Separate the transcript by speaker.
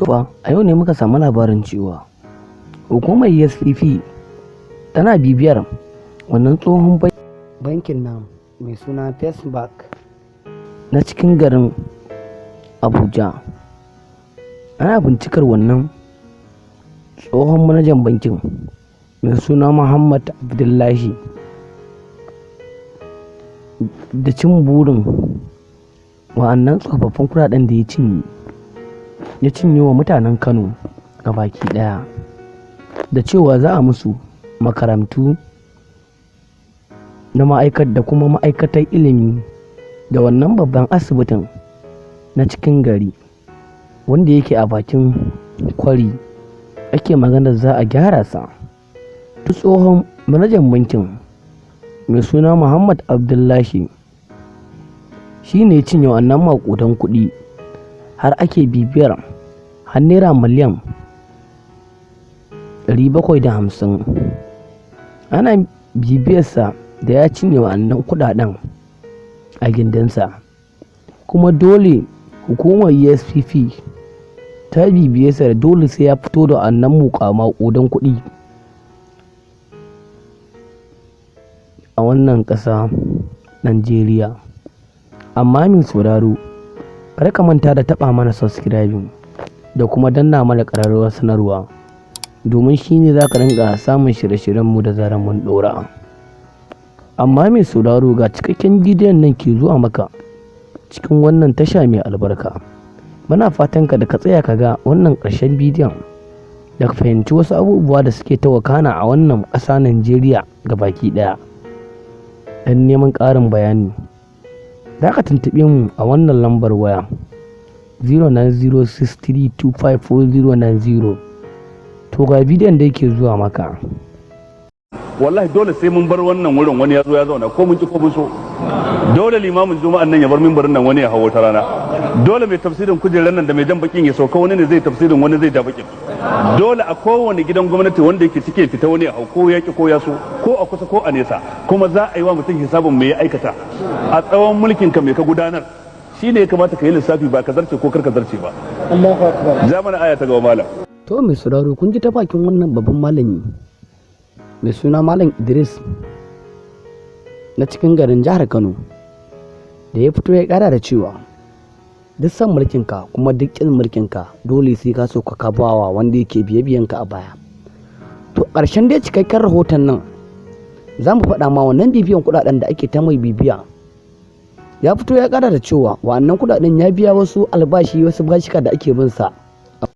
Speaker 1: To fa, a yau ne muka samu labarin cewa hukumar EFCC tana bibiyar wannan tsohon bankin nan mai suna First Bank na cikin garin Abuja. Ana bincikar wannan tsohon manajan bankin mai suna Muhammad Abdullahi da cin burin wa'annan tsofaffin kuɗaɗen da ya cinye, ya cinye wa mutanen Kano gabaki ɗaya, da cewa za a musu makarantu na ma'aikat da kuma ma'aikatar ilimi da wannan babban asibitin na cikin gari wanda yake a bakin kwari ake maganar za a gyara sa. Tsohon manajan bankin mai suna Muhammad Abdullahi shi ne ya cinye wannan maƙudan kuɗi har ake bibiyar har naira miliyan 750. Ana bibiyarsa da ya cinye wa'annan kuɗaɗen a gindinsa, kuma dole hukumar EFCC ta bibiye sa da dole sai ya fito da wa'annan maƙudan kuɗi a wannan ƙasa Najeriya. Amma mai sauraro, kar ka manta da taɓa mana subscribing da kuma danna mana ƙararrawar sanarwa, domin shi ne za ka rinƙa samun shirye-shiryenmu da zarar mun ɗora. Amma mai sauraro, ga cikakken bidiyon nan ke zuwa maka cikin wannan tasha mai albarka. Muna fatan ka da ka tsaya ka ga wannan ƙarshen bidiyon da ka fahimci wasu abubuwa da suke ta wakana a wannan ƙasa Najeriya gabaki ɗaya. Don neman ƙarin bayani, za ka tuntuɓe mu a wannan lambar waya 09063254090. To, ga bidiyon da yake zuwa maka.
Speaker 2: Wallahi dole sai mun bar wannan wurin, wani ya zo ya zauna, ko mun ki ko mun so. Dole limamin juma'an nan ya bar mimbarin nan, wani ya hawo ta rana. Dole mai tafsirin kujerar nan da mai jan bakin ya sauka, wani ne zai tafsirin, wani zai ja bakin. Dole a kowane gidan gwamnati wanda yake cike fita, wani ya hau, ko ya ki ko ya so, ko a kusa ko a nesa. Kuma za a yi wa mutum hisabin me ya aikata a tsawon mulkin ka, me ka gudanar. Shine ya kamata ka yi lissafi, ba ka zarce ko kar ka zarce ba.
Speaker 3: Allahu akbar.
Speaker 2: Zamanin aya ta gaba, malam.
Speaker 1: To mai sauraro, kun ji ta bakin wannan babban malami mai suna Malam Idris na cikin garin jihar Kano, da ya fito ya kara da cewa duk son mulkinka kuma duk ƙin mulkinka, dole sai ka so ka bawa wanda yake biye biyanka a baya. To, ƙarshen dai cikakken rahoton nan za mu faɗa ma wannan bibiyan kuɗaɗen da ake ta mai bibiya. Ya fito ya kara da cewa wa'annan kuɗaɗen ya biya wasu albashi, wasu bashika da ake bin sa.